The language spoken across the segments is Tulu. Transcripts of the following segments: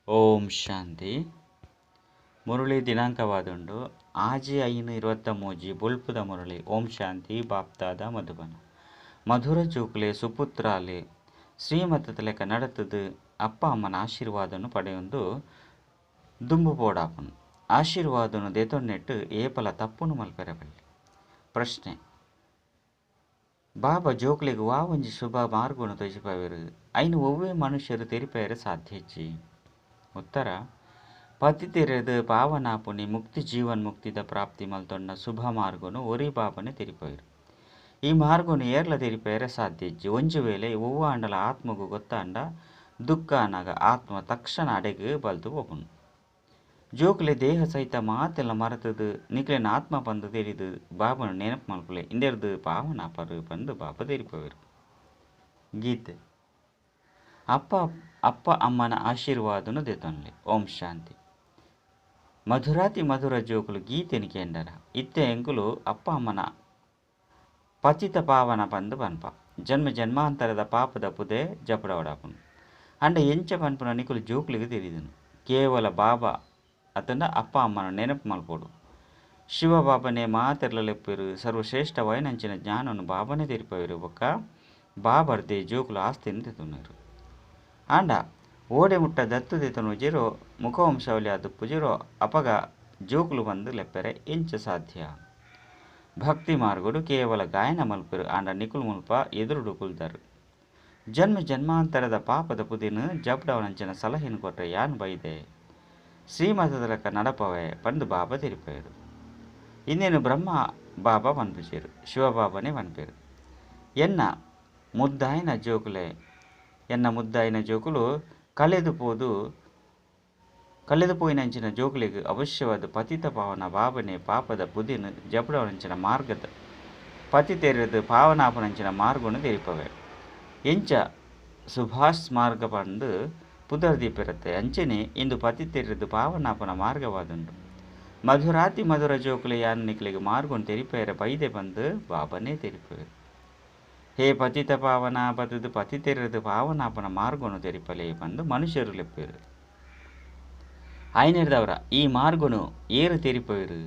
ಓಂ ಶಾಂತಿ. ಮುರಳಿ ದಿನಾಂಕವಾದುಂಡು 6/5/23 ಬೊಲ್ಪುದ ಮುರಳಿ. ಓಂ ಶಾಂತಿ. ಬಾಪ್ದಾದ ಮಧುಬನ. ಮಧುರ ಜೋಕುಲೆ ಸುಪುತ್ರಾಲೆ ಶ್ರೀಮತದ ಲೆಕ್ಕ ನಡತದು ಅಪ್ಪ ಅಮ್ಮನ ಆಶೀರ್ವಾದನು ಪಡೆಯೊಂದು ದುಂಬು ಪೋಡಾಪನು. ಆಶೀರ್ವಾದನು ದೇತೊನ್ನೆಟ್ಟು ಏಪಲ ತಪ್ಪುನು ಮಲ್ಪೆರೆ ಬಲ್ಲಿ. ಪ್ರಶ್ನೆ: ಬಾಬಾ ಜೋಕುಲೆಗ್ ವಾ ಒಂಜಿ ಶುಭ ಮಾರ್ಗನು ತೊಜಿಪವೆರು ಐನು ಒವ್ವೆ ಮನುಷ್ಯರು ತೆರಿಪೆರೆ ಸಾಧ್ಯಜ್ಜಿ? ಉತ್ತರ: ಪತಿತೆರೆದು ಪಾವನಾಪುನಿ ಮುಕ್ತಿ ಜೀವನ್ ಮುಕ್ತಿದ ಪ್ರಾಪ್ತಿ ಮಲ್ತೊಂಡ ಶುಭ ಮಾರ್ಗನು ಒರಿ ಬಾಬನೆ ತೆರಿಪವೆರು. ಈ ಮಾರ್ಗನು ಏರ್ಲ ತೆರಿಪೆರೆ ಸಾಧ್ಯಜ್ಜಿ. ಒಂಜಿ ವೇಳೆ ಒವ್ವಾಂಡಲ ಆತ್ಮಗು ಗೊತ್ತಾಂಡ ದುಃಖ ಅನಾಗ ಆತ್ಮ ತಕ್ಷಣ ಅಡೆಗ್ ಬಲ್ತು ಪೋಪುಂಡು. ಜೋಕುಲೆ ದೇಹ ಸಹಿತ ಮಾತೆಲ್ಲ ಮರೆತದು ನಿಕ್ಲೆನ ಆತ್ಮ ಪಂದು ತೆರಿದು ಬಾಬನ ನೆನಪು ಮಲ್ಪುಲೆ ಇಂದೆರ್ದು ಪಾವನಾಪರು ಪಂದು ಬಾಬ ತೆರಿಪವೆರು. ಗೀತೆ ಅಪ್ಪ ಅಪ್ಪ ಅಮ್ಮನ ಆಶೀರ್ವಾದನು ದೆತೊನ್ಲೆ. ಓಂ ಶಾಂತಿ. ಮಧುರಾತಿ ಮಧುರ ಜೋಕುಲು ಗೀತೆನು ಕೇಂಡರ ಇತ್ತೆ ಎಂಕುಲು ಅಪ್ಪ ಅಮ್ಮನ ಪತಿತ ಪಾವನ ಪಂದು ಪನ್ಪ. ಜನ್ಮ ಜನ್ಮಾಂತರದ ಪಾಪದ ಪುದೆ ಜಪಡವಡಾಪುನು. ಅಂಡ ಎಂಚ ಪನ್ಪುನ ನಿಕುಲು ಜೋಕುಲಿಗೆ ತೆರಿದನು. ಕೇವಲ ಬಾಬಾ ಅತಂಡ ಅಪ್ಪ ಅಮ್ಮನ ನೆನಪು ಮಲ್ಪೊಡು. ಶಿವ ಬಾಬನೇ ಮಾತೆರ್ಲ ಲೆಪ್ಪೆರು. ಸರ್ವಶ್ರೇಷ್ಠ ವೈನಂಚಿನ ಜ್ಞಾನನು ಬಾಬನೇ ತೆರಿಪವೆರು. ಬೊಕ್ಕ ಬಾಬರ್ದೆ ಜೋಕುಲು ಆಸ್ತಿನ ದೆತೊನುವೆರು. ಆಂಡ ಓಡೆ ಮುಟ್ಟ ದತ್ತು ದೆತೊನು ಜೀರೋ ಮುಖವಂಶಾವಳಿ ಆದುಪ್ಪು ಜೀರೋ ಅಪಗ ಜೋಕುಲು ಬಂದು ಲೆಪ್ಪೆರೆ ಎಂಚ ಸಾಧ್ಯ? ಭಕ್ತಿ ಮಾರ್ಗಡು ಕೇವಲ ಗಾಯನ ಮಲ್ಪೆರು. ಆಂಡ ನಿಕುಲು ಮುಲ್ಪ ಎದುರುಡು ಕುಲ್ದರು. ಜನ್ಮ ಜನ್ಮಾಂತರದ ಪಾಪದ ಪುದಿನ ಜಪ್ಡವನಂಚಿನ ಸಲಹೆನು ಕೊಟ್ರೆ ಯಾನ್ ಬೈದೆ ಶ್ರೀಮತದ ಲೆಕ್ಕ ನಡಪವೆ ಪಂದು ಬಾಬಾ ತೆರಿಪೆರು. ಇನ್ನೇನು ಬ್ರಹ್ಮ ಬಾಬಾ ಪನ್ಪುಜೆರು, ಶಿವಬಾಬನೇ ಪನ್ಪೆರು. ಎನ್ನ ಮುದ್ದಾಯಿನ ಜೋಕುಲೆ ಎನ್ನ ಮುದ್ದಾಯಿನ ಜೋಕುಲು ಕಳೆದು ಪೋದು ಕಳೆದು ಪೋಯಿನಂಚಿನ ಜೋಕುಲೆಗ್ ಅವಶ್ಯವಾದ ಪತಿತ ಪಾವನ ಬಾಬನೆ ಪಾಪದ ಪುದಿನ ಜಪಡವನಂಚಿನ ಮಾರ್ಗದ ಪತಿತೆರೆದು ಪಾವನಾಪನಂಚಿನ ಮಾರ್ಗನು ತೆರಿಪವೆ. ಎಂಚ ಸುಭಾಷ್ ಮಾರ್ಗ ಪಂದು ಪುದರ್ ದೀಪಿರತ್ತೆ ಅಂಚನೆ ಇಂದು ಪತಿತೆರೆದು ಪಾವನಾಪನ ಮಾರ್ಗವಾದುಂಡು. ಮಧುರಾತಿ ಮಧುರ ಜೋಕುಲೆ ಯಾನ್ ನಿಕ್ಲೆಗ್ ಮಾರ್ಗನ್ ತೆರಿಪೆರೆ ಬೈದೆ ಪಂದು ಬಾಬನೇ ತೆರಿಪವೆರು. ಹೇ ಪತಿತ ಪಾವನ ಬದುದು ಪತಿತೆರೆದು ಪಾವನಾಪನ ಮಾರ್ಗನು ತೆರಿಪಲೆ ಪಂದು ಮನುಷ್ಯರು ಲೆಪ್ಪೆರು. ಆಯ್ನೆರ್ದವರ ಈ ಮಾರ್ಗನು ಏರು ತೆರಿಪವೆರು?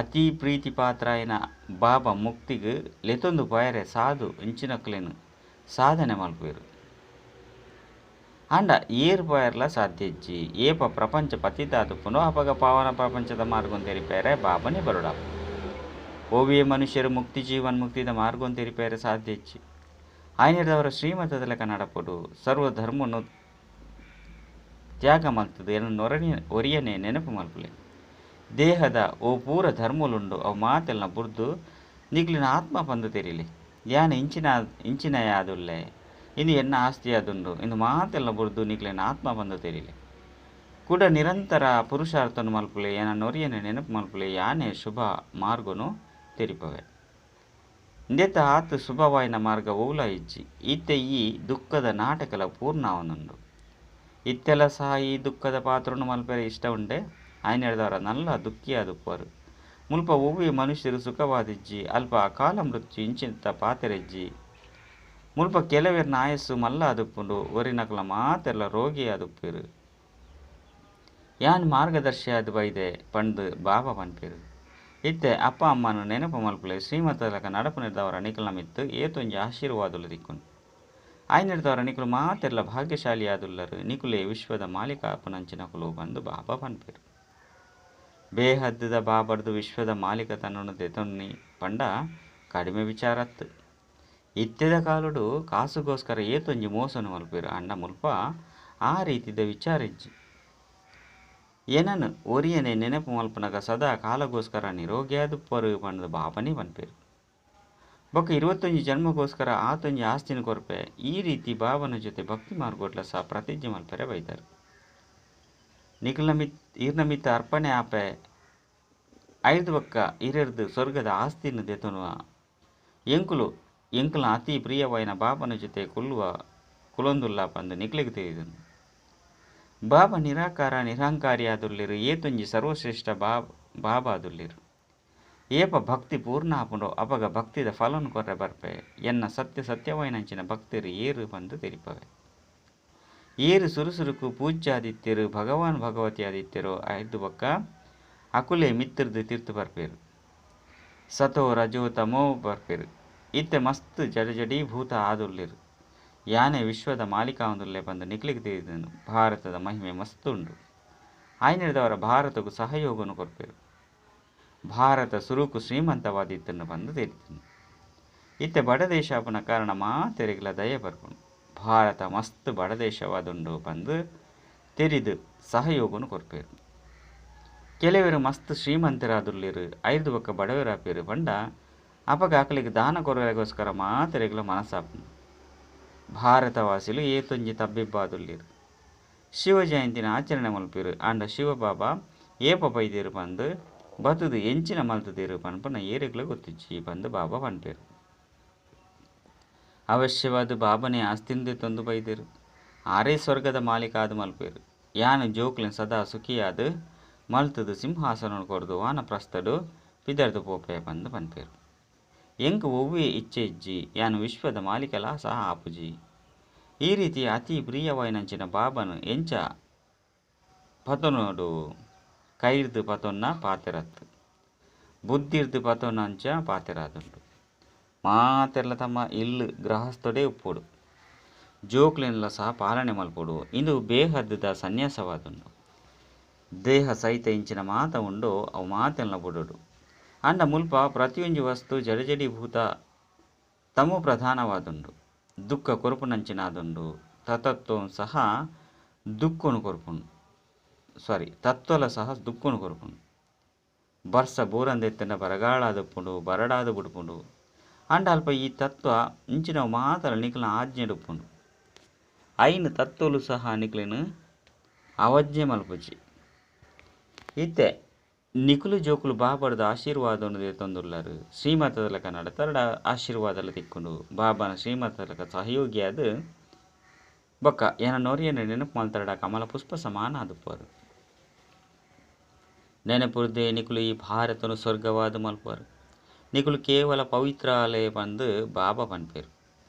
ಅತಿ ಪ್ರೀತಿ ಪಾತ್ರಾಯನ ಬಾಬಾ ಮುಕ್ತಿಗ್ ಲೆತೊಂದು ಪೋಯರೆ ಸಾಧು ಇಂಚಿನಕ್ಲೆನ್ ಸಾಧನೆ ಮಲ್ಪುವೆರು. ಆಂಡ ಏರು ಪೋಯರ್ಲ ಸಾಧ್ಯಜ್ಜಿ. ಏಪ ಪ್ರಪಂಚ ಪತಿತಾದುಪ್ಪುಂಡು ಅಪಗ ಪಾವನ ಪ್ರಪಂಚದ ಮಾರ್ಗನ್ ತೆರಿಪೆರೆ ಬಾಬನೇ ಬರುಡಾಪ. ಓವಿಯ ಮನುಷ್ಯರು ಮುಕ್ತಿ ಜೀವನ್ ಮುಕ್ತಿದ ಮಾರ್ಗನ್ ತೆರಿಪೆರೆ ಸಾಧ್ಯಜ್ಜಿ. ಆಯ್ನೆರ್ದವರ ಶ್ರೀಮತದ ಲೆಕ್ಕ ನಡಪೊಡು. ಸರ್ವ ಧರ್ಮನು ತ್ಯಾಗ ಮಲ್ತದು ಎನ್ನ ಒರಿಯನೆ ನೆನಪು ಮಲ್ಪುಲೆ. ದೇಹದ ಓ ಪೂರ ಧರ್ಮಲುಂಡು ಅವು ಮಾತೆಲ್ನ ಬುರ್ದು ನಿಕ್ಲಿನ ಆತ್ಮ ಪಂದು ತೆರಿಲೆ. ಯಾನ್ ಇಂಚಿನ ಇಂಚಿನಯಾದುಲ್ಲೆ ಇಂದು ಎನ್ನ ಆಸ್ತಿಯಾದುಂಡು ಇಂದು ಮಾತೆಲ್ಲ ಬುರ್ದು ನಿಕ್ಲಿನ ಆತ್ಮ ಪಂದು ತೆರಿಲೆ. ಕೂಡ ನಿರಂತರ ಪುರುಷಾರ್ಥನು ಮಲ್ಪುಲೆ. ಎನ್ನ ನೊರಿಯನೆ ನೆನಪು ಮಲ್ಪುಲೆ. ಯಾನೇ ಶುಭ ಮಾರ್ಗನು ತೆರಿಪವೆ. ಇಂದೆತ ಆತ್ ಶುಭವಾಯಿನ ಮಾರ್ಗ ಓಲ ಇಜ್ಜಿ. ಇತ್ತೆ ಈ ದುಃಖದ ನಾಟಕಲ ಪೂರ್ಣ ಆವೊಂದುಂಡು. ಇತ್ತೆಲ ಸಹ ಈ ದುಃಖದ ಪಾತ್ರನು ಮಲ್ಪೆರೆ ಇಷ್ಟ ಉಂಡೆ ಆಯ್ನೆರ್ದವರ ನಲ್ಲ ದುಃಖಿಯಾದುಪ್ಪರು. ಮುಲ್ಪ ಒವ್ವೆ ಮನುಷ್ಯರು ಸುಖವಾದಿಜ್ಜಿ. ಅಲ್ಪ ಅಕಾಲ ಮೃತ್ಯು ಇಂಚಿಂತ ಪಾತೆರೆಜ್ಜಿ. ಮುಲ್ಪ ಕೆಲವೆರ್ನ ಆಯಸ್ಸು ಮಲ್ಲ ಆದುಪ್ಪುಂಡು. ಒರಿನಕಲ ಮಾತೆರ್ಲ ರೋಗಿ ಆದುಪ್ಪೆರು. ಯಾನ್ ಮಾರ್ಗದರ್ಶಿಯಾದ್ ಬೈದೆ ಪಂದು ಬಾಬಾ ಪನ್ಪೆರು. ಇತ್ತೆ ಅಪ್ಪ ಅಮ್ಮನ ನೆನಪು ಮಲ್ಪುಲೆ. ಶ್ರೀಮತದ ಲೆಕ್ಕ ನಡಪುನೆರ್ದವರ ನಿಕಲ್ನ ಮಿತ್ತ್ ಏತೊಂಜಿ ಆಶೀರ್ವಾದಲು ತಿಕ್ಕುಂಡು. ಆಯ್ನೆರ್ದವರ ನಿಕುಲು ಮಾತೆರ್ಲ ಭಾಗ್ಯಶಾಲಿಯಾದುಲ್ಲರು. ನಿಕುಲೆ ವಿಶ್ವದ ಮಾಲೀಕ ಆಪುನಂಚಿನಕುಲು ಪಂದು ಬಾಬಾ ಪನ್ಪೆರು. ಬೇಹದ್ದುದ ಬಾಬರ್ದು ವಿಶ್ವದ ಮಾಲೀಕ ತನ್ನನು ದೆತೊನ್ನಿ ಪಂಡ ಕಡಿಮೆ ವಿಚಾರತ್ತು. ಇತ್ತೆದ ಕಾಲುಡು ಕಾಸುಗೋಸ್ಕರ ಏತೊಂಜಿ ಮೋಸನು ಮಲ್ಪೆರು. ಆಂಡ ಮುಲ್ಪ ಆ ರೀತಿದ ವಿಚಾರಿಜ್ಜಿ. ಏನನು ಒರಿಯನೆ ನೆನಪು ಮಲ್ಪುನಗ ಸದಾ ಕಾಲಗೋಸ್ಕರ ನಿರೋಗಿಯಾದುಪ್ಪರು ಪಂದು ಬಾಬನೇ ಪನ್ಪೆರು. ಬೊಕ್ಕ 21 ಜನ್ಮಗೋಸ್ಕರ ಆತೊಂಜಿ ಆಸ್ತಿನ ಕೊರ್ಪೆ. ಈ ರೀತಿ ಬಾಬನ ಜೊತೆ ಭಕ್ತಿ ಮಾರ್ಗೋಟ್ಲ ಸಹ ಪ್ರತಿಜ್ಞೆ ಮಲ್ಪೆರೆ ಬೈದರು. ನಿಕಲ್ನ ಮಿತ್ ಈರ್ನ ಮಿತ್ತ ಅರ್ಪಣೆ ಆಪೆ ಐದು ಬೊಕ್ಕ ಇರೆರ್ದು ಸ್ವರ್ಗದ ಆಸ್ತಿನ ದೆತೊನುವ. ಎಂಕುಲು ಎಂಕುಲ ಅತಿ ಪ್ರಿಯವಾಯಿನ ಬಾಬನ ಜೊತೆ ಕುಲ್ಲುವ ಕುಲೊಂದುಲ್ಲ ಪಂದು ನಿಕ್ಲೆಗ್ ತೆರಿದುಂಡು. ಬಾಬಾ ನಿರಾಕಾರ ನಿರಹಂಕಾರಿಯಾದುಲ್ಲೆರು. ಏತೊಂಜಿ ಸರ್ವಶ್ರೇಷ್ಠ ಬಾಬಾದುಲ್ಲೆರು. ಏಪ ಭಕ್ತಿ ಪೂರ್ಣ ಆಪುಂಡು ಅಪಗ ಭಕ್ತಿದ ಫಲನು ಕೊರ್ರೆ ಬರ್ಪೆ. ಎನ್ನ ಸತ್ಯ ಸತ್ಯವಾಯಿನಂಚಿನ ಭಕ್ತರು ಏರು ಪಂದು ತೆರಿಪವೆ. ಏರು ಸುರುಸುರುಕು ಪೂಜ್ಯಾದಿತ್ತೆರು ಭಗವಾನ್ ಭಗವತಿ ಆದಿತ್ತೆರೋ ಐದು ಬೊಕ್ಕ ಅಕುಲೆ ಮಿತ್ರದು ತೀರ್ಥ ಬರ್ಪೇರು. ಸತೋ ರಜೋ ತಮೋ ಬರ್ಪೇರು. ಇತ್ತೆ ಮಸ್ತ್ ಜಡಜಡೀಭೂತ ಆದುಲ್ಲೆರು. ಯಾನೆ ವಿಶ್ವದ ಮಾಲೀಕಾವಂದುಲ್ಲೆ ಪಂದು ನಿಕ್ಲೆಗ್ ತೆರಿದುಂಡು. ಭಾರತದ ಮಹಿಮೆ ಮಸ್ತ್ ಉಂಡು. ಆಯ್ನೆಡ್ದವರ ಭಾರತಗು ಸಹಯೋಗನು ಕೊರ್ಪೇರು. ಭಾರತ ಸುರುಕು ಶ್ರೀಮಂತವಾದಿತ್ತನ್ನು ಪಂದು ತೆರಿದುಂಡು. ಇತ್ತೆ ಬಡದೇಶ ಆಪುನ ಕಾರಣ ಮಾತೆರೆಗ್ಲ ದಯೆ ಬರ್ಪುಂಡು. ಭಾರತ ಮಸ್ತ್ ಬಡದೇಶವಾದುಂಡು ಪಂದು ತೆರಿದು ಸಹಯೋಗನು ಕೊರ್ಪೇರು. ಕೆಲವರು ಮಸ್ತ್ ಶ್ರೀಮಂತರಾದುಲ್ಲೆರು ಐದು ಬೊಕ್ಕ ಬಡವರಾಪೇರು ಪಂಡ ಅಪಗ ಅಕಲೆಗ್ ದಾನ ಕೊರಗೋಸ್ಕರ ಮಾತೆರೆಗ್ಲ ಮನಸ್ಸಾಪುಂಡು. ಭಾರತವಾಸಿಲು ಏತೊಂಜಿ ತಬ್ಬಿಬ್ಬಾದುಲ್ಲೆರು. ಶಿವ ಜಯಂತಿನ ಆಚರಣೆ ಮಲ್ಪೇರು. ಆಂಡ ಶಿವಬಾಬಾ ಏಪ ಬೈದೇರು ಪಂದು ಬತ್ತುದು ಎಂಚಿನ ಮಲ್ತದೇರು ಪನ್ಪುನ ಏರೆಗ್ಲ ಗೊತ್ತಿಜ್ಜಿ ಪಂದು ಬಾಬಾ ಪನ್ಪೇರು. ಅವಶ್ಯವಾದ ಬಾಬನೇ ಆಸ್ತಿಂದೆ ತಂದು ಬೈದೇರು. ಆರೇ ಸ್ವರ್ಗದ ಮಾಲೀಕ ಆದ್ ಮಲ್ಪೇರು. ಯಾನು ಜೋಕ್ಲೆನ್ ಸದಾ ಸುಖಿಯಾದ ಮಲ್ತದು ಸಿಂಹಾಸನ ಕೊರ್ದು ವಾನಪ್ರಸ್ಥಡು ಪಿದರ್ದು ಪೋಪೆ ಪಂದು ಪನ್ಪೇರು. ಎಂಕ್ ಒವ್ವೇ ಇಚ್ಛೆ ಇಜ್ಜಿ, ಯಾನು ವಿಶ್ವದ ಮಾಲೀಕಲ ಸಹ ಆಪುಜಿ. ಈ ರೀತಿ ಅತಿ ಪ್ರಿಯವಾಯಿನಂಚಿನ ಬಾಬನು ಎಂಚ ಪತೊನೋಡು ಕೈರ್ದು ಪತೊನ್ನ ಪಾತೆರತ್ತು ಬುದ್ಧಿರ್ದು ಪತೊನಂಚ ಪಾತೆರಾದುಂಡು. ಮಾತೆರ್ಲ ತಮ್ಮ ಇಲ್ಲು ಗೃಹಸ್ಥೊಡೇ ಉಪ್ಪೋಡು. ಜೋಕ್ಲೆನ್ಲ ಸಹ ಪಾಲನೆ ಮಲ್ಪೊಡು. ಇಂದು ಬೇಹದ್ದುದ ಸನ್ಯಾಸವಾದುಂಡು. ದೇಹ ಸಹಿತ ಇಂಚಿನ ಮಾತ ಉಂಡು ಅವು ಮಾತೆಲ್ಲ ಬುಡೋಡು. ಅಂಡ ಮುಲ್ಪ ಪ್ರತಿಯೊಂಜಿ ವಸ್ತು ಜಡಜಡೀಭೂತ ತಮೋ ಪ್ರಧಾನವಾದುಂಡು. ದುಃಖ ಕೊರಪುನಂಚಿನಾದುಂಡು. ತತತ್ವ ಸಹ ದುಃಖನು ಕೊರಪುಂಡು. ಸಾರಿ, ತತ್ವಲ ಸಹ ದುಃಖನು ಕೊರಪುಂಡು. ಬರ್ಸ ಬೋರಂದೆತ್ತನ ಬರಗಾಳಾದಪ್ಪುಂಡು, ಬರಡಾದ ಬುಡ್ಪುಂಡು. ಅಂಡ ಅಲ್ಪ ಈ ತತ್ವ ಇಂಚಿನ ಮಾತ್ರ ನಿಕ್ಲಿನ ಆಜ್ಞೆ ಉಪ್ಪುಂಡು. ಐನು ತತ್ವಲು ಸಹ ನಿಕ್ಲಿನ ಅವಜ್ಞೆ ಮಲ್ಪುಜಿ. ಇತ್ತೆ ನಿಕುಲು ಜೋಕುಲು ಬಾಬಾರ್ದ ಆಶೀರ್ವಾದವನ್ನು ತಂದುಲ್ಲಾರು. ಶ್ರೀಮತದಲಕ ನಡತರಡ ಆಶೀರ್ವಾದಲ ತಿಕ್ಕೊಂಡು ಬಾಬಾನ ಶ್ರೀಮತದಲಕ ಸಹಯೋಗಿಯಾದ ಬೊಕ್ಕ ಏನ ನೋರಿಯನ ನೆನಪು ಮಲ್ತರಡ ಕಮಲ ಪುಷ್ಪ ಸಮಾನ ಆದುಪ್ಪರು. ನೆನಪುರ್ದೆ ನಿಕುಲು ಈ ಭಾರತನು ಸ್ವರ್ಗವಾದ ಮಲ್ಪರು. ನಿಕುಲು ಕೇವಲ ಪವಿತ್ರ ಆಲಯ ಬಂದು ಬಾಬಾ ಪನ್ಪೇರು.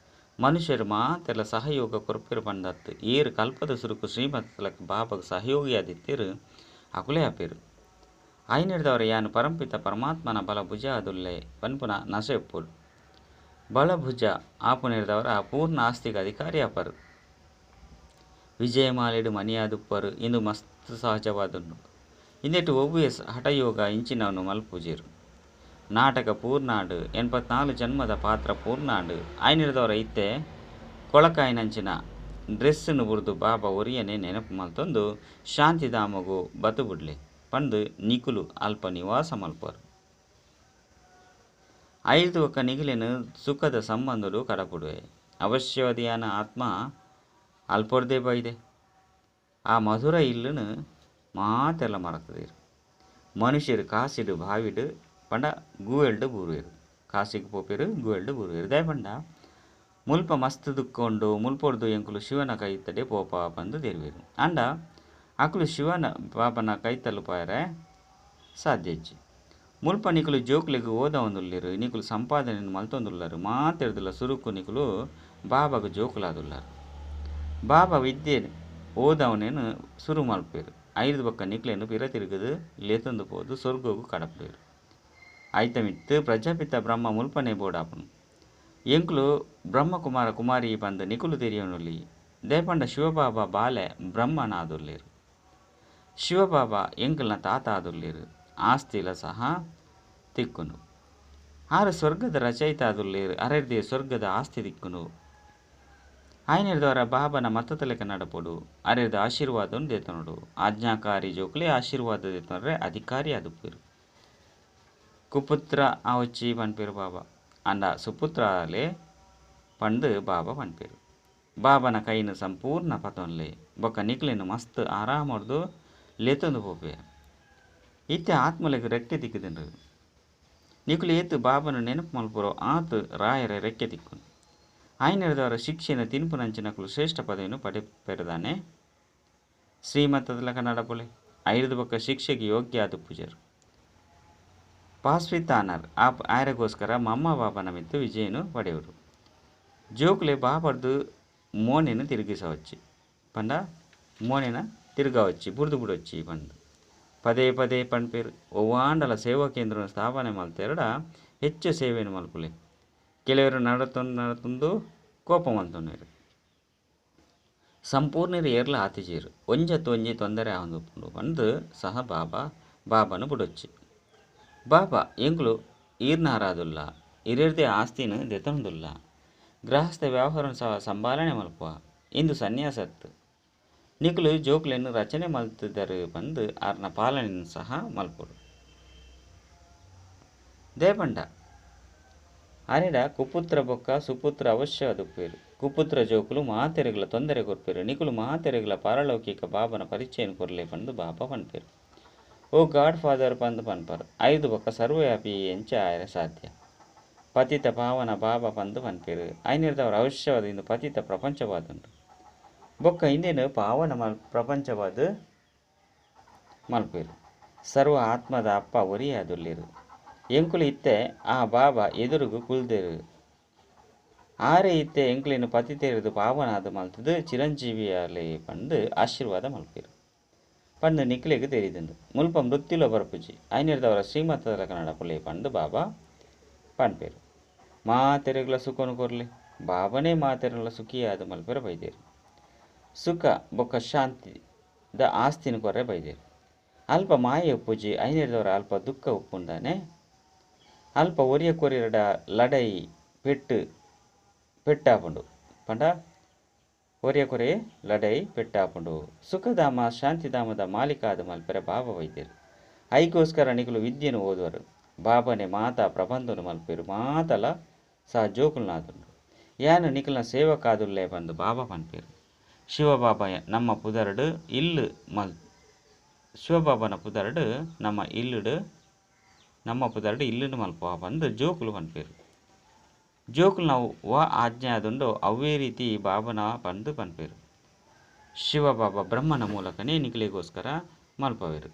ಮನುಷ್ಯರು ಮಾತೆಲ್ಲ ಸಹಯೋಗ ಕೊರ್ಪೇರು ಪಂದತ್ತು. ಏರು ಕಲ್ಪದ ಸುರುಕು ಶ್ರೀಮತದಲಕ ಬಾಬಾಗ ಸಹಯೋಗಿಯಾದಿತ್ತೇರು ಅಕುಲೇ ಆಪೇರು. ಆಯ್ನೆಡ್ದವರ ಯಾನು ಪರಂಪಿತ ಪರಮಾತ್ಮನ ಬಲಭುಜ ಅದುಲ್ಲೆ ಪನ್ಪುನ ನಸೆ ಉಪ್ಪುಡು. ಬಲಭುಜ ಆಪುನೆಡ್ದವರ ಪೂರ್ಣ ಆಸ್ತಿಗೆ ಅಧಿಕಾರಿ ಆಪರು. ವಿಜಯಮಾಲೆಡು ಮನಿಯಾದುಪ್ಪರು. ಇಂದು ಮಸ್ತ್ ಸಹಜವಾದುಂಡು. ಇಂದೆಟ್ಟು ಒವ್ವೇ ಹಠಯೋಗ ಇಂಚಿನವನು ಮಲ್ಪುಜೇರು. ನಾಟಕ ಪೂರ್ಣಾಡು 84 ಜನ್ಮದ ಪಾತ್ರ ಪೂರ್ಣಾಡು. ಆಯ್ನೆಡ್ದವರ ಇತ್ತೆ ಕೊಳಕಾಯಿನಂಚಿನ ಡ್ರೆಸ್ಸನ್ನು ಬುಡ್ದು ಬಾಬಾ ಒರಿಯನೆ ನೆನಪು ಮಲ್ತೊಂದು ಶಾಂತಿಧಾಮಗು ಬತು ಬುಡ್ಲೆ ಪಂದು ನಿಕುಲು ಅಲ್ಪ ನಿವಾಸ ಮಲ್ಪರು. ಐದು ಒಕ್ಕ ನಿಗಿಲೆನು ಸುಖದ ಸಂಬಂಧಡು ಕಡಪುಡುವೆ. ಅವಶ್ಯವದಿಯಾನ ಆತ್ಮ ಅಲ್ಪೊರ್ದೇ ಬೈದೆ. ಆ ಮಧುರ ಇಲ್ಲನು ಮಾತೆಲ್ಲ ಮರತದಿರು. ಮನುಷ್ಯರು ಕಾಸಿಡು ಬಾವಿಡು ಪಂಡ ಗೂವೆಲ್ಡು ಬೂರುವೆರು. ಕಾಸಿಗೆ ಪೋಪೇರು ಗೂವೆಲ್ಡು ಬೂರುವೆರು. ದಾಯ ಪಂಡ ಮುಲ್ಪ ಮಸ್ತ್ ದುಕ್ಕೊಂಡು ಮುಲ್ಪೊಡ್ದು ಎಂಕುಲು ಶಿವನ ಕೈತಡೆ ಪೋಪ ಪಂದು ತೆರುವೆರು. ಅಂಡ ಅಕುಲು ಶಿವನ ಬಾಬನ ಕೈತಲು ಪಾಯರೆ ಸಾಧ್ಯ ಇಜ್ಜಿ. ಮುಲ್ಪ ನಿಕುಲು ಜೋಕ್ಲೆಗ್ ಓದವೊಂದುಲ್ಲೆರ್, ನಿಕುಲು ಸಂಪಾದನೆನ್ ಮಲ್ತೊಂದುಲ್ಲೆರ್. ಮಾತೆರ್ದುಲ ಸುರುಕು ನಿಕುಲು ಬಾಬಾಗ್ ಜೋಕುಲಾದುಲ್ಲೆರ್. ಬಾಬಾ ವಿದ್ಯೆ ಓದವನೆನ್ ಸುರು ಮಲ್ಪೆರ್. ಐರ್ದ್ ಬೊಕ್ಕ ನಿಕ್ಲೆನ್ ಪಿರ ತಿರುಗುದು ಲೇತೊಂದು ಪೋದು ಸ್ವರ್ಗಗ್ ಕಡಪುಡುವೆರ್. ಐತ ಮಿತ್ತ್ ಪ್ರಜಾಪಿತ ಬ್ರಹ್ಮ ಮುಲ್ಪನೆ ಬೋಡಾಪುಂಡು. ಎಂಕುಲು ಬ್ರಹ್ಮಕುಮಾರ ಕುಮಾರಿ ಪಂದ್ ನಿಕುಲು ತೆರಿಯೊನೊಲಿ. ದಾಯೆಪಂಡ ಶಿವಬಾಬಾ ಬಾಲೆ ಬ್ರಹ್ಮನಾದುಲ್ಲೆರ್. ಶಿವಬಾಬಾ ಎಂಕಲ್ನ ತಾತ ಆದುಲ್ಲೆರ್. ಆಸ್ತಿಲ ಸಹ ತಿಕ್ಕುಂಡು. ಆರು ಸ್ವರ್ಗದ ರಚಯಿತ ಆದುಲ್ಲೆರ್. ಅರೆರ್ದೇ ಸ್ವರ್ಗದ ಆಸ್ತಿ ತಿಕ್ಕುಂಡು. ಆಯ್ನೆಡ್ದವರ ಬಾಬನ ಮತ್ತತಲೆಕ ನಡಪೊಡು. ಅರೆರ್ದ ಆಶೀರ್ವಾದನ್ ದೇತೊನೊಡು. ಆಜ್ಞಾಕಾರಿ ಜೋಕುಲೆ ಆಶೀರ್ವಾದ ದೇತೊನರೆ ಅಧಿಕಾರಿ ಆದುಪ್ಪೆರ್. ಕುಪುತ್ರ ಆವೊಚ್ಚಿ ಪನ್ಪೆರ್ ಬಾಬಾ. ಅಂಡ ಸುಪುತ್ರ ಆಲೆ ಪಂದ್ ಬಾಬಾ ಪನ್ಪೆರ್. ಬಾಬನ ಕೈನ್ ಸಂಪೂರ್ಣ ಪತೊನ್ಲೆ ಬೊಕ್ಕ ನಿಕ್ಲೆನ್ ಮಸ್ತ್ ಆರಾಮೊರ್ದು ಲೆತೊಂದು ಪೋಪೆ. ಇತ್ತೆ ಆತ್ಮಲೆಗ್ ರೆಕ್ಕೆ ತಿಕ್ಕುದುಂಡು. ನಿಕುಲು ಏತ್ ಬಾಬನ ನೆನಪು ಮಲ್ಪುರೋ ಆತ್ ರಾಯರ ರೆಕ್ಕೆ ತಿಕ್ಕುಂಡು. ಆಯ್ನೆಡ್ದವರ ಶಿಕ್ಷೆನ ತಿನ್ಪುನಂಚಿನಕುಲು ಶ್ರೇಷ್ಠ ಪದವಿಯನ್ನು ಪಡೆಪೆರ್ದಾನೆ. ಶ್ರೀಮತದಲಕ ನಡಪೊಲೆ. ಐರ್ದ್ ಬೊಕ್ಕ ಶಿಕ್ಷೆಗೆ ಯೋಗ್ಯ ಆದುಪ್ಪುಜೆರ್. ಪಾಸ್ವಿತಾನರ್ ಆಯರೆಗೋಸ್ಕರ ಮಮ್ಮ ಬಾಬನ ಮಿತ್ತು ವಿಜಯನು ಪಡೆಯರು. ಜೋಕುಲೆ ಬಾಬರ್ದು ಮೋನೆನ್ ತಿರುಗಿಸವಚ್ಚಿ. ಪಂಡ ಮೋನೆನ ತಿರ್ಗಾವೊಚ್ಚಿ ಬುಡ್ದು ಬುಡೊಚ್ಚಿ ಪಂದ್ ಪದೇ ಪದೇ ಪನ್ಪೆರ್. ಒವ್ವಾಂಡಲ ಸೇವಾ ಕೇಂದ್ರನ್ ಸ್ಥಾಪನೆ ಮಲ್ತೆರ್ಡ ಹೆಚ್ಚ ಸೇವೆನ್ ಮಲ್ಪುಲೆ. ಕೆಲವೆರ್ ನಡತೊಂದು ನಡತೊಂದು ಕೋಪ ಮಲ್ತೊನುವೆರ್. ಸಂಪೂರ್ಣೆರ್ ಏರ್ಲ ಆತಿಜೆರ್. ಒಂಜತ್ ಒಂಜಿ ತೊಂದರೆ ಆವೊಂದುಪ್ಪುಂಡು ಪಂದ್ ಸಹ ಬಾಬಾ ಬಾಬಾನ ಬುಡೊಚ್ಚಿ. ಬಾಬಾ ಎಂಕುಲು ಈರ್ನಾರಾದುಲ್ಲ ಇರೆರ್ದೇ ಆಸ್ತಿನ್ ದೆತೊಂದುಲ್ಲ. ಗೃಹಸ್ಥ ವ್ಯವಹಾರನ್ ಸಹ ಸಂಭಾಲನೆ ಮಲ್ಪುವ. ಇಂದು ಸನ್ಯಾಸತ್. ನಿಕುಲು ಜೋಕುಲೆನ್ ರಚನೆ ಮಲ್ತ್ದರ್ ಪಂದ್ ಆರ್ನ ಪಾಲನೆನ್ ಸಹ ಮಲ್ಪೊಡು. ದಾಯೆ ಪಂಡ ಆರೆಡ ಕುಪುತ್ರ ಬೊಕ್ಕ ಸುಪುತ್ರ ಅವಶ್ಯವಾದ್ ಉಪ್ಪುವೆರ್. ಕುಪುತ್ರ ಜೋಕುಲು ಮಾತೆರೆಗ್ಲ ತೊಂದರೆ ಕೊರ್ಪೆರ್. ನಿಕುಲು ಮಾತೆರೆಗ್ಲ ಪಾರಲೌಕಿಕ ಬಾಬನ ಪರಿಚಯನ್ ಕೊರ್ಲೆ ಪಂದ್ ಬಾಬಾ ಪನ್ಪೆರ್. ಓ ಗಾಡ್ ಫಾದರ್ ಪಂದ್ ಪನ್ಪರ್. ಐರ್ದ್ ಬೊಕ್ಕ ಸರ್ವವ್ಯಾಪಿ ಎಂಚ ಆಯೆರೆ ಸಾಧ್ಯ. ಪತಿತ ಪಾವನ ಬಾಬಾ ಪಂದ್ ಪನ್ಪೆರ್. ಐನೆರ್ದಾವರ ಅವಶ್ಯವಾದ್ ಇಂದು ಪತಿತ ಪ್ರಪಂಚವಾದುಂಡು. ಬೊಕ್ಕ ಇಂದೆನ್ ಪಾವನ ಪ್ರಪಂಚವಾದ್ ಮಲ್ಪುವೆರ್. ಸರ್ವ ಆತ್ಮದ ಅಪ್ಪ ಒರಿಯಾದುಲ್ಲೆರ್. ಎಂಕುಲು ಇತ್ತೆ ಆ ಬಾಬಾ ಎದುರುಗು ಕುಲ್ದೆರ್. ಆರೇ ಇತ್ತೆ ಎಂಕ್ಲೆನ್ ಪತಿತೆರ್ದ್ ಪಾವನಾದ್ ಮಲ್ತ್ದ್ ಚಿರಂಜೀವಿಯಾಲೆ ಪಂದ್ ಆಶೀರ್ವಾದ ಮಲ್ಪುವೆರ್. ಪಂದ್ ನಿಕ್ಲೆಗ್ ತೆರಿದುಂಡು. ಮುಲ್ಪ ಮೃತ್ಯುಲ ಬರ್ಪುಜಿ. ಐನೆರ್ದಾವರ ಶ್ರೀಮಂತದ ಲೆಕ ನಡಪುಲೆ ಪಂದ್ ಬಾಬಾ ಪನ್ಪೆರ್. ಮಾತೆರೆಗ್ಲ ಸುಖೊನು ಕೊರ್ಲೆ. ಬಾಬನೇ ಮಾತೆರೆನ್ಲ ಸುಖಿಯಾದ್ ಮಲ್ಪೆರೆ ಬೈದೆರ್. ಸುಖ ಬೊಕ್ಕ ಶಾಂತಿದ ಆಸ್ತಿನ್ ಕೊರ್ರೆ ಬೈದೆರ್. ಅಲ್ಪ ಮಾಯೆ ಉಪ್ಪುಜಿ. ಐನೆರ್ದಾವರ ಅಲ್ಪ ದುಃಖ ಉಪ್ಪುಂಡಾನೆ. ಅಲ್ಪ ಒರಿಯ ಕೊರಿಯಡ ಲಡಯಿ ಪೆಟ್ಟು ಪೆಟ್ಟಾಪುಂಡು. ಪಂಡ ಒರಿಯ ಕೊರಿ ಲಡಯಿ ಪೆಟ್ಟಾಪುಂಡು. ಸುಖಧಾಮ ಶಾಂತಿಧಾಮದ ಮಾಲೀಕಾದ್ ಮಲ್ಪೆರೆ ಬಾಬಾ ಬೈದೆರ್. ಐಕೋಸ್ಕರ ನಿಕುಲು ವಿದ್ಯೆನ್ ಓದುವರು. ಬಾಬನೇ ಮಾತಾ ಪ್ರಬಂಧೊನು ಮಲ್ಪುವೆರ್. ಮಾತಲ ಸಹ ಜೋಕುಲ್ನಾದುಂಡು. ಯಾನ್ ನಿಕಲ್ನ ಸೇವಕಾದುಲ್ಲೆ ಪಂದ್ ಬಾಬಾ ಪನ್ಪೆರ್. ಶಿವಬಾಬಾ ನಮ್ಮ ಪುದರ್ಡ್ ಇಲ್ಲ್ ಮಲ್ ಶಿವಬಾಬನ ಪುದರ್ಡ್ ನಮ್ಮ ಇಲ್ಲ್ಡ್ ನಮ್ಮ ಪುದರ್ಡ್ ಇಲ್ಲ್ನ್ ಮಲ್ಪುವ ಪಂದ್ ಜೋಕುಲು ಪನ್ಪೆರ್. ಜೋಕುಲ್ನ ವಾ ಆಜ್ಞೆ ಆದುಂಡೋ ಅವ್ವೇ ರೀತಿ ಬಾಬನ ಪಂದ್ ಪನ್ಪೆರ್. ಶಿವಬಾಬಾ ಬ್ರಹ್ಮನ ಮೂಲಕನೇ ನಿಕಲೆಗೋಸ್ಕರ ಮಲ್ಪವೆರ್.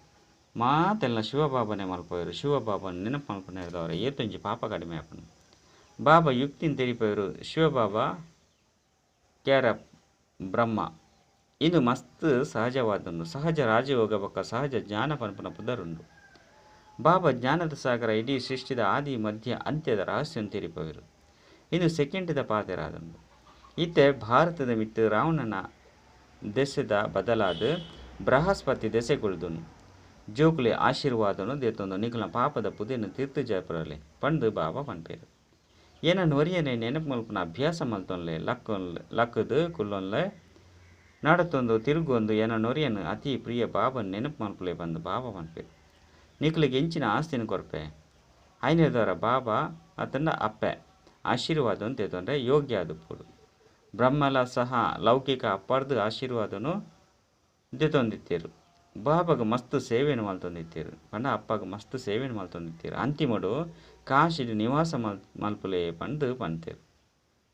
ಮಾತೆಲ್ಲ ಶಿವಬಾಬನೇ ಮಲ್ಪವೆರ್. ಶಿವಬಾಬನ ನೆನಪು ಮಲ್ಪುನೆರ್ದಾವರ ಏತೊಂಜಿ ಪಾಪ ಕಡಿಮೆ ಆಪುಂಡು. ಬಾಬಾ ಯುಕ್ತಿನ್ ತೆರಿಪವೆರ್. ಶಿವಬಾಬಾ ಕ್ಯಾರ ಬ್ರಹ್ಮ ಇಂದು ಮಸ್ತ್ ಸಹಜವಾದುಂಡು. ಸಹಜ ರಾಜಯೋಗ ಬೊಕ್ಕ ಸಹಜ ಜ್ಞಾನ ಪನ್ಪುನ ಪುದರುಂಡು. ಬಾಬಾ ಜ್ಞಾನದ ಸಾಗರ ಇಡೀ ಸೃಷ್ಟಿದ ಆದಿ ಮಧ್ಯ ಅಂತ್ಯದ ರಹಸ್ಯನ್ ತೆರಿಪವೆರ್. ಇಂದು ಸೆಕೆಂಡ್ದ ಪಾತೆರಾದುಂಡು. ಇತ್ತೆ ಭಾರತದ ಮಿತ್ತ್ ರಾವಣನ ದೆಸೆದ ಬದಲಾದ್ ಬೃಹಸ್ಪತಿ ದೆಸೆಗೊಳ್ದುಂಡು. ಜೋಕುಲೆ ಆಶೀರ್ವಾದನು ದೆತೊಂದು ನಿಕಲ್ನ ಪಾಪದ ಪುದೆನ್ ತೀರ್ಥ ಜಪುರಲೆ ಪಂದ್ ಬಾಬಾ ಪನ್ಪೆರ್. ಎನನ್ ಒರಿಯನೆ ನೆನಪು ಮಲ್ಪುನ ಅಭ್ಯಾಸ ಮಲ್ತೊನ್ಲೆ. ಲಕ್ಕ್ದ್ ಕುಲ್ಲೊನ್ಲೆ ನಡತೊಂದು ತಿರುಗೊಂದು ಎನನೊರಿಯನ್ ಅತಿ ಪ್ರಿಯ ಬಾಬನ್ ನೆನಪು ಮಲ್ಪುಲೆ ಪಂದ್ ಬಾಬಾ ಪನ್ಪೆರ್. ನಿಕಲೆಗ್ ಎಂಚಿನ ಆಸ್ತಿನ್ ಕೊರ್ಪೆ. ಐನೆರ್ದಾವರ ಬಾಬಾ ಅತ್ತಂಡ ಅಪ್ಪೆ ಆಶೀರ್ವಾದನ್ ದೆತೊನ್ರೆ ಯೋಗ್ಯ ಆದುಪ್ಪೊಡು. ಬ್ರಹ್ಮಲ ಸಹ ಲೌಕಿಕ ಅಪ್ಪರ್ದ್ ಆಶೀರ್ವಾದನು ದೆತೊಂದಿತ್ತೆರ್. ಬಾಬಾಗ್ ಮಸ್ತ್ ಸೇವೆನ್ ಮಲ್ತೊಂದಿತ್ತೆರ್. ಪಂಡ ಅಪ್ಪಗ್ ಮಸ್ತ್ ಸೇವೆನ್ ಮಲ್ತೊಂದಿತ್ತೆರ್. ಅಂತಿಮಡ್ ಕಾಶಿಡ್ ನಿವಾಸ ಮಲ್ಪುಲೆ ಪಂದ್ ಪಂತೆರ್.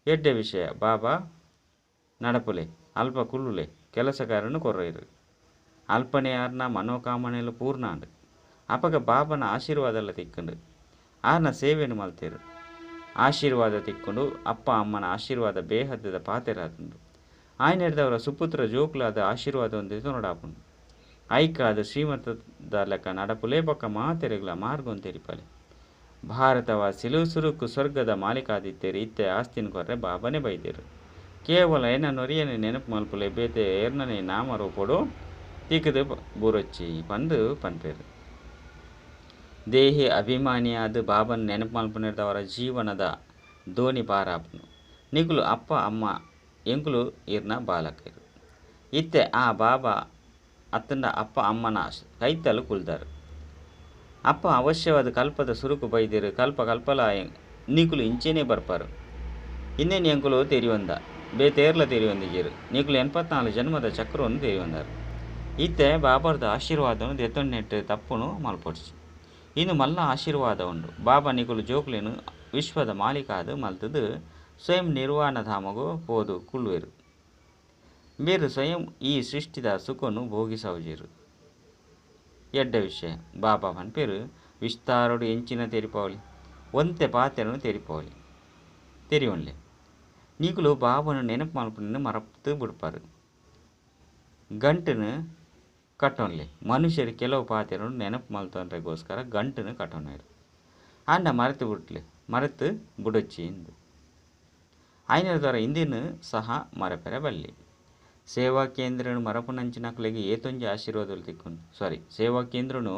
ಎಡ್ಡೆ ವಿಷಯ ಬಾಬಾ ನಡಪುಲೆ ಅಲ್ಪ ಕುಲ್ಲುಲೆ ಕೆಲಸಗಾರನ್ ಕೊರ್ರೆರ್. ಅಲ್ಪನೆ ಆರ್ನ ಮನೋಕಾಮನೆಲು ಪೂರ್ಣ ಆಂಡ್. ಅಪಗ ಬಾಬನ ಆಶೀರ್ವಾದಲ ತಿಕ್ಕುಂಡು. ಆರ್ನ ಸೇವೆನ್ ಮಲ್ತೆರ್. ಆಶೀರ್ವಾದ ತಿಕ್ಕುಂಡು. ಅಪ್ಪ ಅಮ್ಮನ ಆಶೀರ್ವಾದ ಬೇಹದ್ದದ ಪಾತೆರಾದುಂಡು. ಆಯ್ನೆರ್ದಾವರ ಸುಪುತ್ರ ಜೋಕುಲಾದ ಆಶೀರ್ವಾದ ದೆತೊನೊಡಾಪುಂಡು. ಐಕಾದ್ ಶ್ರೀಮಂತದ ಲೆಕ ನಡಪುಲೆ ಬೊಕ್ಕ ಮಾತೆರೆಗ್ಲ ಮಾರ್ಗನ್ ತೆರಿಪಲೆ. ಭಾರತವಾಸಿಲು ಸುರುಕು ಸ್ವರ್ಗದ ಮಾಲೀಕಾದಿತ್ತೆರ್. ಇತ್ತೆ ಆಸ್ತಿನ್ ಕೊರ್ರೆ ಬಾಬನೇ ಬೈದೆರ್. ಕೇವಲ ಎನನೊರಿಯನೆ ನೆನಪು ಮಲ್ಪುಲೆ ಬೇತೆ ಏರ್ನನೇ ನಾಮರೂಪೊಡು ತಿಕ್ಕ್ದ್ ಬೂರೊಚ್ಚಿ ಪಂದ್ ಪನ್ಪೆರ್. ದೇಹಿ ಅಭಿಮಾನಿಯಾದ್ ಬಾಬನ್ ನೆನಪು ಮಲ್ಪುನೆರ್ದಾವರ ಜೀವನದ ದೋಣಿ ಪಾರಾಪುಂಡು. ನಿಕುಲು ಅಪ್ಪ ಅಮ್ಮ ಎಂಕುಲು ಈರ್ನ ಬಾಲಕೆರ್. ಇತ್ತೆ ಆ ಬಾಬಾ ಅತ್ತಂಡ ಅಪ್ಪ ಅಮ್ಮನ ಕೈತಲ್ ಕುಲ್ದರ್. ಅಪ್ಪ ಅವಶ್ಯವಾದ್ ಕಲ್ಪದ ಸುರುಕು ಬೈದೆರ್. ಕಲ್ಪ ಕಲ್ಪಲ ನಿಕುಲು ಇಂಚೆನೆ ಬರ್ಪರ್. ಇಂದೆನ್ ಎಂಕುಲು ತೆರಿಯೊಂದ. ಬೇತೇರ್ಲ ತೆರಿಯೊಂದಿಜೆರ್. ನಿಕುಲು 84 ಜನ್ಮದ ಚಕ್ರವನ್ನು ತೆರಿಯೊಂದಾರ್. ಇತ್ತೆ ಬಾಬಾರ್ದ ಆಶೀರ್ವಾದನು ದೆತೊನ್ನೆಟ್ ತಪ್ಪುನು ಮಲ್ಪೊಡ್ಚಿ. ಇಂದು ಮಲ್ಲ ಆಶೀರ್ವಾದ ಉಂಡು. ಬಾಬಾ ನಿಕುಲು ಜೋಕುಲೆನ್ ವಿಶ್ವದ ಮಾಲೀಕಾದ್ ಮಲ್ತ್ದ್ ಸ್ವಯಂ ನಿರ್ವಾಣ ಧಾಮಗ್ ಪೋದು ಕುಲ್ಲುವೆರ್. ಮೇರ್ ಸ್ವಯಂ ಈ ಸೃಷ್ಟಿದ ಸುಖನು ಭೋಗಿಸವುಜೆರ್. ಎಡ್ಡೆ ವಿಷಯ ಬಾಬಾ ಪನ್ಪೆರ್. ವಿಸ್ತಾರೊಡು ಎಂಚಿನ ತೆರಿಪಾವೊಲಿ. ಒಂತೆ ಪಾತೆರನು ತೆರಿಪಾವೊಲಿ. ತೆರಿಯೊನ್ಲೆ. ನಿಕುಲು ಬಾಬನ ನೆನಪು ಮಲ್ಪುನೆನ್ ಮರತ್ ಬುಡ್ಪರ್. ಗಂಟನ್ನು ಕಟ್ಟೊನ್ಲೆ. ಮನುಷ್ಯರು ಕೆಲವು ಪಾತೆರನ್ನು ನೆನಪು ಮಲ್ತೊನ್ರೆಗೋಸ್ಕರ ಗಂಟನ್ನು ಕಟ್ಟೊನ್ವೇರು. ಆಂಡ ಮರೆತು ಬಿಟ್ಲೆ ಮರೆತು ಬುಡೊಚ್ಚಿ ಇಂದು ಆಯ್ನ ದ್ವಾರ ಇಂದಿನ ಸಹ ಮರಪೆರೆ ಬಲ್ಲಿ. ಸೇವಾ ಕೇಂದ್ರನು ಮರಪುನಂಚಿನಕ್ಲೆಗ್ ಏತೊಂಜಿ ಆಶೀರ್ವಾದలు ತಿಕ್ಕುಂಡು. ಸಾರಿ, ಸೇವಾ ಕೇಂದ್ರನು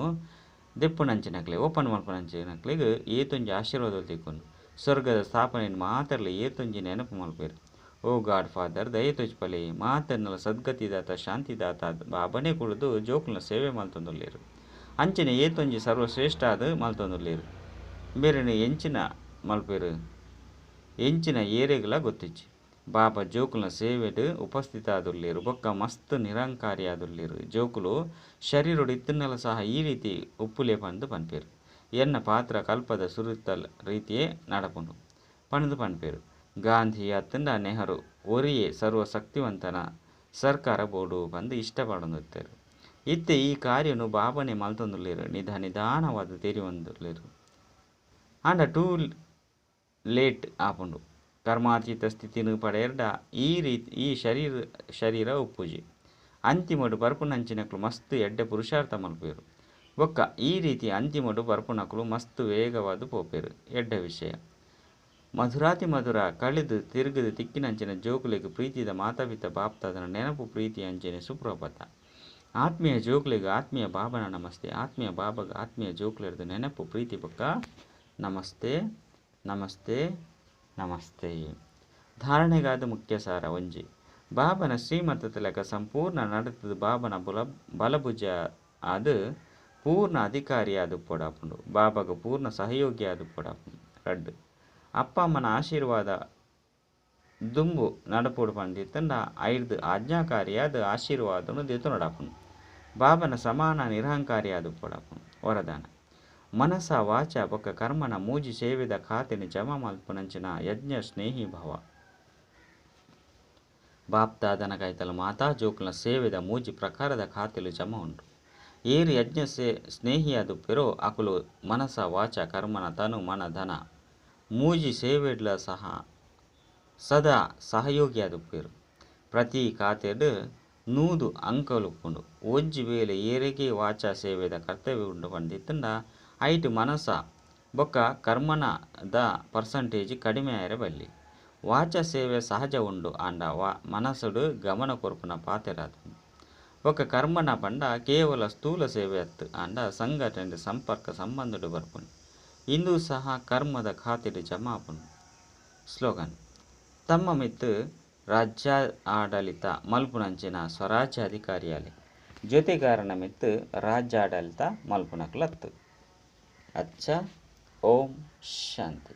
ದೆಪ್ಪುನಂಚಿನಕ್ಲೆ ಓಪನ್ ಮಲ್ಪುನಂಚಿನಕ್ಲೆಗ್ ಏತೊಂಜಿ ಆಶೀರ್ವಾದಲು ತಿಕ್ಕುಂಡು. ಸ್ವರ್ಗದ ಸ್ಥಾಪನೆಯನ್ನು ಮಾತ್ರಲ ಏತೊಂಜಿ ನೆನಪು ಮಲ್ಪೇರು. ಓ ಗಾಡ್ ಫಾದರ್ ದಯ ತೋಜ್ಪಲೆ ಮಾತರ್ನಲ ಸದ್ಗತಿದಾತ ಶಾಂತಿದಾತ ಬಾಬನೇ ಕುಳಿದು ಜೋಕುಲ್ನ ಸೇವೆ ಮಲ್ತೊಂದುಲ್ಲೆರ್. ಅಂಚನೆ ಏತೊಂಜಿ ಸರ್ವಶ್ರೇಷ್ಠ ಆದ್ ಮಲ್ತೊಂದುಲ್ಲೆರ್. ಮೇರೆನ ಎಂಚಿನ ಮಲ್ಪೆರ್ ಎಂಚಿನ ಏರೆಗ್ಲ ಗೊತ್ತಿಜ್ಜಿ. ಬಾಬಾ ಜೋಕುಲ್ನ ಸೇವೆಡ್ ಉಪಸ್ಥಿತ ಆದುಲ್ಲೆರ್ ಬೊಕ್ಕ ಮಸ್ತ್ ನಿರಂಕಾರಿ ಆದುಲ್ಲೆರ್. ಜೋಕುಲು ಶರೀರೊಡು ಇತ್ತಿನಲ ಸಹ ಈ ರೀತಿ ಉಪ್ಪುಲೆ ಪಂದ್ ಪನ್ಪೆರ್. ಎನ್ನ ಪಾತ್ರ ಕಲ್ಪದ ಸುರುತ್ತಲ್ ರೀತಿಯೇ ನಡಪುಂಡು ಪಂದ್ ಪನ್ಪೆರ್. ಗಾಂಧಿ ಅತ್ತಂಡ ನೆಹರು ಒರಿಯೇ ಸರ್ವಶಕ್ತಿವಂತನ ಸರ್ಕಾರ ಬೋಡು ಪಂದ್ ಇಷ್ಟ ಪಡೊಂದಿತ್ತೆರ್. ಇತ್ತೆ ಈ ಕಾರ್ಯನು ಬಾಬಾನೇ ಮಲ್ತೊಂದುಲ್ಲೆರ್. ನಿಧಾನವಾದ್ ತೆರಿಯೊಂದುಲ್ಲೆರ್. ಆಂಡ ಟೂ ಲೇಟ್ ಆಪುಂಡು. ಕರ್ಮಾತೀತ ಸ್ಥಿತಿನ ಪಡೆಯರ್ಡ ಈ ರೀತಿ ಈ ಶರೀರ ಉಪ್ಪುಜಿ. ಅಂತಿಮಡು ಬರ್ಪುನಂಚಿನಕ್ಲು ಮಸ್ತ್ ಎಡ್ಡೆ ಪುರುಷಾರ್ಥ ಮಲ್ಪುವೆರು. ಬೊಕ್ಕ ಈ ರೀತಿ ಅಂತಿಮಡು ಬರ್ಪುನಕ್ಲು ಮಸ್ತ್ ವೇಗವಾದ್ ಪೋಪೆರು. ಎಡ್ಡೆ ವಿಷಯ. ಮಧುರಾತಿ ಮಧುರ ಕಳೆದು ತಿರುಗದು ತಿಕ್ಕಿನಂಚಿನ ಜೋಕುಲೆಗ್ ಪ್ರೀತಿದ ಮಾತಾಪಿತ ಬಾಪ್ತಾದನ ನೆನಪು ಪ್ರೀತಿ ಅಂಚನೆ ಸುಪ್ರಭಾತ. ಆತ್ಮೀಯ ಜೋಕುಲೆಗ್ ಆತ್ಮೀಯ ಬಾಬನ ನಮಸ್ತೆ. ಆತ್ಮೀಯ ಬಾಬಗ ಆತ್ಮೀಯ ಜೋಕುಲೆರ್ದು ನೆನಪು ಪ್ರೀತಿ ಬೊಕ್ಕ ನಮಸ್ತೆ ನಮಸ್ತೆ ನಮಸ್ತೆ. ಧಾರಣೆಗಾದ ಮುಖ್ಯ ಸಾರ ಒಂಜಿ ಬಾಬನ ಶ್ರೀಮತದ ಲೆಕ್ಕ ಸಂಪೂರ್ಣ ನಡತದ ಬಾಬನ ಬಲಭುಜ ಆದ್ ಪೂರ್ಣ ಅಧಿಕಾರಿಯಾದ ಪೊಡಾಪುಂಡು. ಬಾಬಗ ಪೂರ್ಣ ಸಹಯೋಗಿ ಆದ ಪೊಡಾಪುಂಡು. ರಡ್ಡು ಅಪ್ಪ ಅಮ್ಮನ ಆಶೀರ್ವಾದ ದುಂಬು ನಡಪೋಡು ಪಂದಿತ್ತಂಡ ಐರ್ದು ಆಜ್ಞಾಕಾರಿಯಾದ ಆಶೀರ್ವಾದನು ದೆತೊನೊಡಾಪುಂಡು. ಬಾಬನ ಸಮಾನ ನಿರಹಂಕಾರಿಯಾದ ಪೊಡಾಪುಂಡು. ವರದಾನ ಮನಸ ವಾಚ ಬೊಕ್ಕ ಕರ್ಮನ ಮೂಜಿ ಸೇವೆದ ಖಾತೆನ ಜಮಾ ಮಲ್ಪುನಂಚಿನ ಯಜ್ಞ ಸ್ನೇಹಿ ಭವ. ಬಾಪ್ತಾದನ ಕೈತಲ್ ಮಾತಾ ಜೋಕುಲ್ನ ಸೇವೆದ ಮೂಜಿ ಪ್ರಕಾರದ ಖಾತೆಲು ಜಮಾ ಉಂಡು. ಏರು ಯಜ್ಞ ಸ್ನೇಹಿಯಾದುಪ್ಪೆರೋ ಅಕುಲು ಮನಸ ವಾಚ ಕರ್ಮನ ತನು ಮನ ಧನ ಮೂಜಿ ಸೇವೆಡ್ಲ ಸಹ ಸದಾ ಸಹಯೋಗಿಯಾದುಪ್ಪೆರು. ಪ್ರತಿ ಖಾತೆಡ್ 100 ಅಂಕಲುಪ್ಪುಂಡು. ಒಂಜಿ ವೇಳೆ ಏರೆಗೆ ವಾಚ ಸೇವೆದ ಕರ್ತವ್ಯ ಉಂಡು ಪಂದಿತ್ತಂಡ ಐಟ್ ಮನಸ ಬೊಕ್ಕ ಕರ್ಮನ the percentage ಕಡಿಮೆ ಆಯೆರೆ ಬಲ್ಲಿ. ವಾಚ ಸೇವೆ ಸಹಜ ಉಂಡು ಆಂಡ ಮನಸ್ಸುಡು ಗಮನ ಕೊರ್ಪುನ ಪಾತೆರಾತುಂಡು. ಬೊಕ್ಕ ಕರ್ಮನ ಪಂಡ ಕೇವಲ ಸ್ಥೂಲ ಸೇವೆ ಅತ್ತು ಆಂಡ ಸಂಘಟನೆ ಸಂಪರ್ಕ ಸಂಬಂಧಡು ಬರ್ಪುಂಡು. ಇಂದು ಸಹ ಕರ್ಮದ ಖಾತೆಡ್ ಜಮಾ ಆಪುಂಡು. ಸ್ಲೋಗನ್ ತಮ್ಮ ಮಿತ್ತು ರಾಜ್ಯ ಆಡಳಿತ ಮಲ್ಪುನಂಚಿನ ಸ್ವರಾಜ್ಯ ಅಧಿಕಾರಿಯಾಲೆ ಜೊತೆಗಾರನ ಮಿತ್ತು ರಾಜ್ಯಾಡಳಿತ ಮಲ್ಪುನಕ್ಲತ್ತು. ಅಚ್ಚ, ಓಂ ಶಾಂತಿ.